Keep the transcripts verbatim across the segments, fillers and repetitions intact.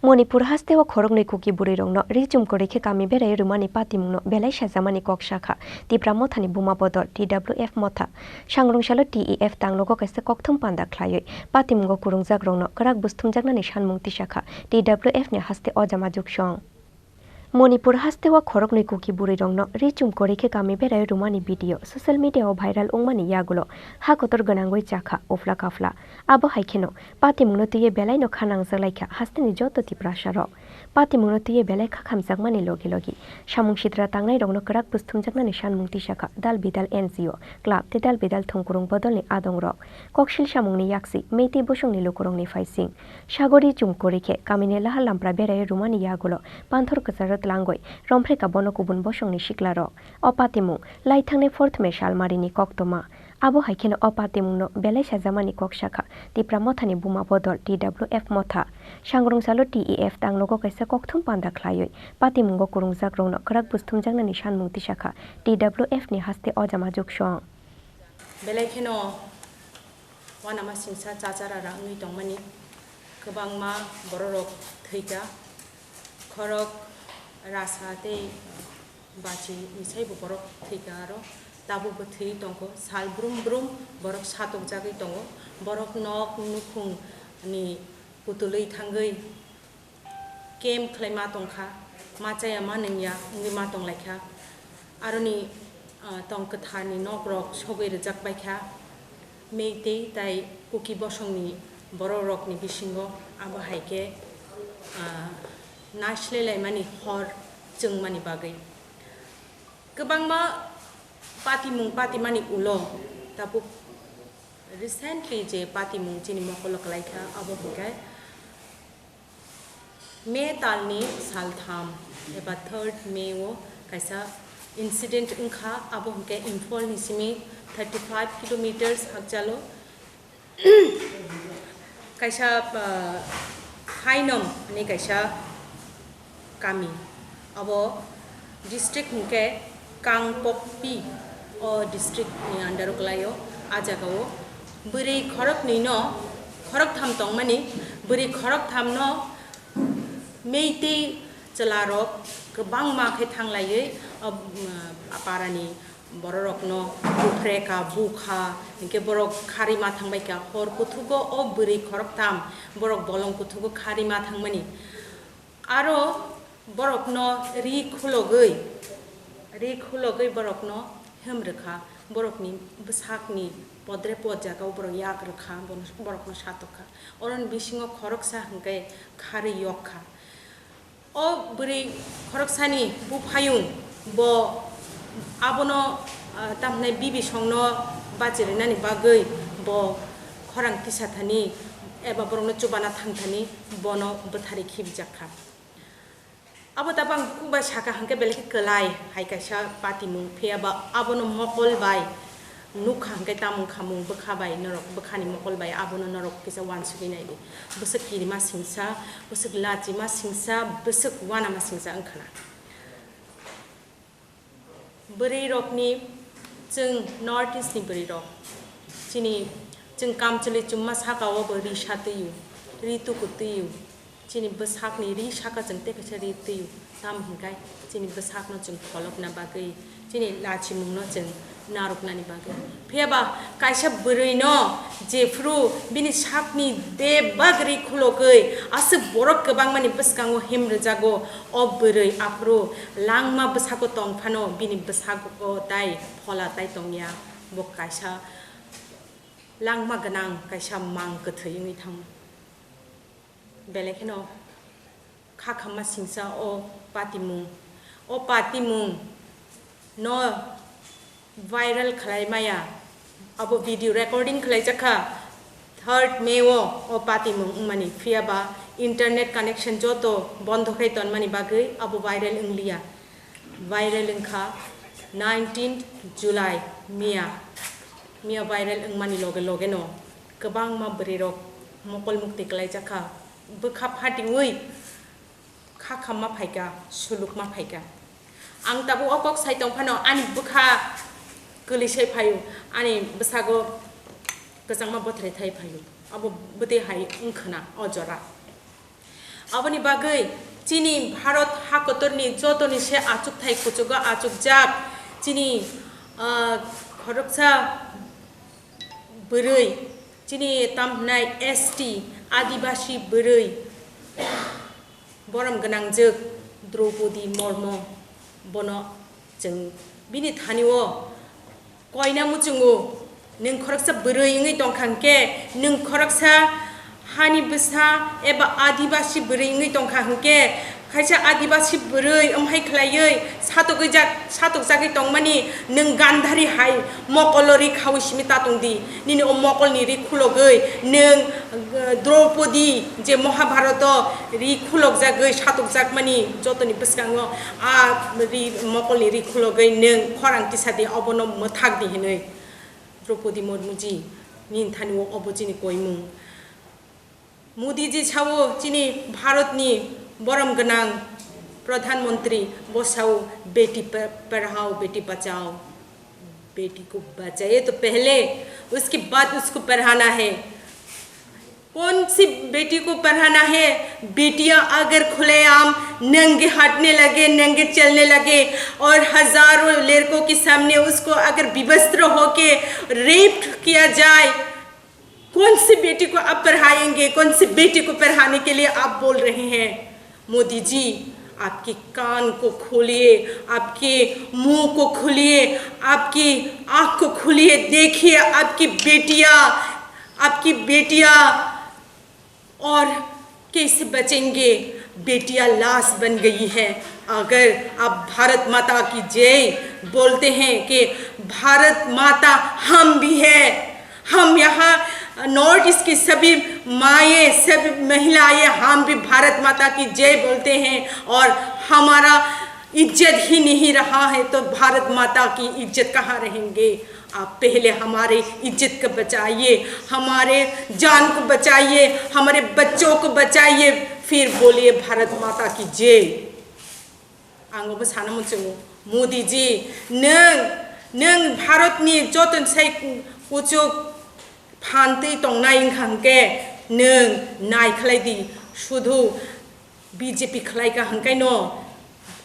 Manipur hasteo khoroknwi Kuki bwrwirokno ri chum kwrwi khe kami berai rwmani patimungno belai sajamani kok sakha Tipra Mothani Buma Bodol, T W F, motha. Sangrwngsalo T E F tanglogo kaisa kokthum panda khlaiwi patimungo kwrwngjakrokno kwrak bus thumjaknani sanmung tisakha T W F ni haste Ojama Juksong. Manipur hasteo khoroknwi Kuki bwrwirokno ri chum kwrwi khe kami berai rwmani video social media-o viral wngmani yagulo ha kotor gwnangwi chakha uphla kaphla. Abo hai kheno patimungno twiwi belaino kha nangjak laikha hasteni joto Tiprasarok. Patimungno twiwi belai kha khamjakmani logi logi samung sitra tangnairokno kwrak bus thumjaknani sanmung tisakha dal bidal N G O, club tei dal bidal thongkwrwng bodolni adongrok. Koksil samungni yaksi Meitei bosongni lukurokni phaising. Sagori chum kwrwi khe kamini lahar lampra berai rwmani yagulo panthor kwcharo tlangwi romphre ka bono kubun bosongni siklarok. O patimung laithangnai fourth May salmarini koktwma. Abo hai kheno o patimungno belai sajamani kok sakha Tipra Mothani Buma Bodol, T W F, motha. Sangrwngsalo T E F tanglogo kaisa kokthum panda khlaiwi patimungo kwrwngjakrokno kwrak bus thumjaknani sanmung tisakha T W F ni haste Ojama Juksong. Belai kheno uanama singsa chachara ra wngwi tongmani kwbangma bororok thwikha, khorok rasa tei bachi ni saibo borok thwikha, aro tabukbo thwi tongkho. Sal brum brum borok satokjagwi tongo, borok nok nukhungni putulwi thangwi camp khlai ma tongkha, ma chaya ma nungya wngwi ma tonglaikha. Aroni, ah, tong kwtharni nokrok sogwi rwjak baikha. Meitei tai Kuki bosongni bororokni bisingo abo hai khe, ah, naisle laimani hor chwngmani bagwi. Kwbangma patimung patimani ulo tabuk recently je patimung chini mokolo kwlaikha, abo hwnkhe May talni saltham eba third May o kaisa incident wngkha, abo hwnkhe Imphal ni simi thirty five kilometers hakchalo kaisa, ah, Hainom hinwi kaisa kami. Abo district hwnkhe Kangpokpi o district ni under o kwlaio. A jaga o bwrwi khoroknwi no, khoroktham tongmani, bwrwi khoroktham no Meitei chwlarok kwbangma khe thanglaiwi, o, um, parani bororokno buphre ka, bu kha, hinkhe borok kharwi ma thangbai kha. Hor kuthugo o bwrwi khoroktham borok bolong kuthugo kharwi ma thangmani. Aro borokno ri khulogwi, ri khulogwi borokno hem rwkha, borokni bwsakni podre pod jagao borok yak rwkha, bono, borokno satok kha. Oroni bisingo khoroksa hwnkhe kharwi yok kha. O bwrwi khoroksani buphayung bo abono, ah, tamhinai bibisongno bachirinani bagwi bo khorang tisa thani eba borokno chubana thang thani bono bwtharwi khibijak kha. Abo tabang bukhuk bai saka hwnkhe belai khe kwlai hai kaisa patimung, phiya ba abono mokol bai nukha hwnkhe tamung khamung bwkha bai norok, bwkhani mokol bai abono norok kisa uansugwi naidi. Bwswk kirima singsa, bwswk lachima singsa, bwswk uanama singsa wngkhana. Bwrwi rokni, chwng North East ni bwrwi rok, chini, chwng kamchwlwi chumma saka o bo ri sa twi o, ri tuku twi o. Chini bwsakni ri saka chwng tei kaisa ri twi o, tamo hwnkhe chini bwsakno chwng pholokna bagwi, chini lachimungno chwng narwknani bagwi. Phiya ba kaisa bwrwino jephru bini sakni bebak ri khulogwi aswk borok kwbangmani bwskango him rwjago, o bwrwi aphuru langma bwsako tong phano bini bwsako tai phola tai tongya, bo kaisa langma gwnang kaisa mang kwthwi wngwi thango. Belai kheno kha khamma singsa o patimung. O patimung no viral khlai maya. Abo video recording khlai jakha third May o, o patimung wngmani. Phiya ba internet connection joto bondo khai tonmani bagwi abo viral wngliya. Viral wngkha nineteenth July miya. Miya viral wngmani loge loge no kwbangma bwrwi rok mokol mukti kwlai jakha, bwkha phatiwi kha khamma phaikha, sulukma phaikha. Ang tabuk o kok sai tong phano ani bwkha kwlwi sai phaio, ani bwsago kwchangma bothrai thai phaio, abo bwtwi hai wngkhwna o jora. Aboni bagwi chini Bharat hakotorni jotoni se achukthai kuchugo achukjak chini, ah, khoroksa bwrwi, chini tam hwnai S T, Adibasi bwrwi, borom gwnangjwk Draupadi Murmu, bono chwng bini thani-o koina muchungo, nwng khoroksa bwrwi wngwi tongkha hwnkhe, nwng khoroksa hani bwsa eba Adibasi bwrwi wngwi tongkha hwnkhe, kaisa Adibasi bwrwi wmhai khlaiwi satokjak, satokjagwi tongmani nwng Gandhari hai mokolo ri khaui simi ta tongdi. Nini o mokolni ri khulogwi nwng, uh, Draupadi je Mahabharato ri khulokjagwi satokjakmani jotoni bwskango a ri, mokolni ri khulogwi nwng khorang tisadi, obono mwthakdi hinwi. Draupadi Murmuji, nini thani-o obo chini koimung. Modiji sao chini Bharatni borom gwnang Pradhan Mantri, bo sao, "Beti pa-, padhao, beti bachao, beti ko bachaye to pehle, uske baad usko padhana hai." कौन सी बेटी को पढ़ाना है? बेटियां अगर खुलेआम नंगे हटने लगे, नंगे चलने लगे और हजारों लड़कों के सामने उसको अगर विवस्त्र होके रेप किया जाए, कौन सी बेटी को आप पढ़ाएंगे? कौन सी बेटी को पढ़ाने के लिए आप बोल रहे हैं? मोदी जी, आपके कान को खोलिए, आपके मुंह को खोलिए, आपकी आंख को खोलिए। देखिए, आपकी बेटियां, आपकी बेटियां और कैसे बचेंगे? बेटियां लाश बन गई है। अगर आप भारत माता की जय बोलते हैं कि भारत माता हम भी है, हम यहाँ नॉर्थ ईस्ट की सभी माएँ, सभी महिलाएँ, हम भी भारत माता की जय बोलते हैं और हमारा इज्जत ही नहीं रहा है, तो भारत माता की इज्जत कहाँ रहेंगे? आप पहले हमारे इज्जत को बचाइए, हमारे जान को बचाइए, हमारे बच्चों को बचाइए, फिर बोलिए भारत माता की जय। Ang obo sana muchungo, Modi ji, nwng, nwng Bharatni joto sai kuchuk phantwi tongnai wngkha hwnkhe nwng nai khlai di, sudhu B J P khlai kha hwnkhe no,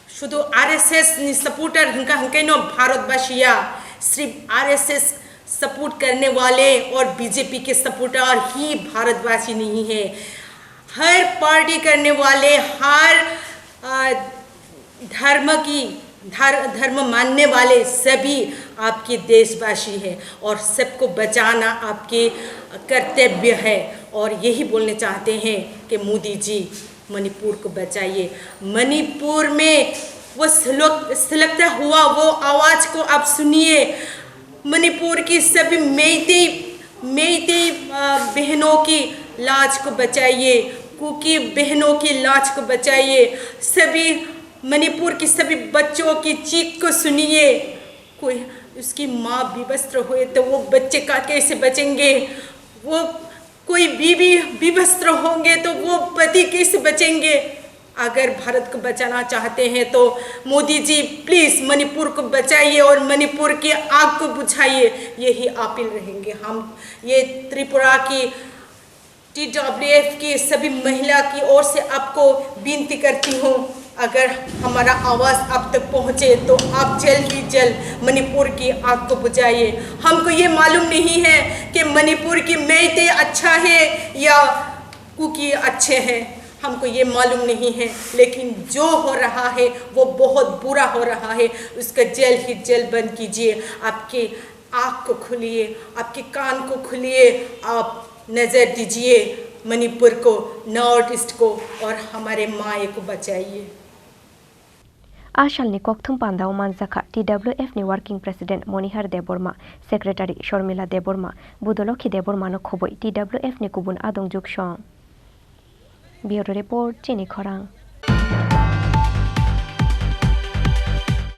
sudhu R S S ni supporter hwnkha hwnkhe no Bharatbasi ya, sirf R S S support karne wale aur B J P ke supporter hi Bharatbasi nahi hai. हर पार्टी करने वाले, हर, आ, धर्म की, धर-, धर्म मानने वाले सभी आपके देशवासी हैं और सबको बचाना आपके कर्तव्य है। और यही बोलने चाहते हैं कि मोदी जी, मणिपुर को बचाइए। मणिपुर में वो सुलग-, सुलगता हुआ वो आवाज़ को आप सुनिए। मणिपुर की सभी मेइतेई, मेइतेई, अ, बहनों की लाज को बचाइए, कुकी बहनों की लाज को बचाइए। सभी मणिपुर की सभी बच्चों की चीख को सुनिए। कोई उसकी माँ विवस्त्र हुए तो वो बच्चे का कैसे बचेंगे? वो कोई बीवी विवस्त्र होंगे तो वो पति कैसे बचेंगे? अगर भारत को बचाना चाहते हैं तो मोदी जी, प्लीज मणिपुर को बचाइए और मणिपुर की आग को बुझाइए, यही अपील रहेंगे हम। ये त्रिपुरा की T W F की सभी महिला की ओर से आपको विनती करती हूँ, अगर हमारा आवाज़ आप तक पहुँचे तो आप जल्द ही जल्द मणिपुर की आग को बुझाइए। हमको ये मालूम नहीं है कि मणिपुर की मेइतेई अच्छा है या कुकी अच्छे हैं, हमको ये मालूम नहीं है, लेकिन जो हो रहा है वो बहुत बुरा हो रहा है। उसका जल्द ही जल्द बंद कीजिए। आपकी आँख को खोलिए, आपके कान को खोलिए, आप नज़र दीजिए मणिपुर को, नॉर्थ ईस्ट को और हमारे माए को बचाइए। A salni kokthum pandao manjakha T W F ni Working President Monihar Debbarma, Secretary Sharmila Debbarma, Budolokhi Debbarma no khoboi T W F ni kubun adongjwk song. Bureau Report, Chini Khorang.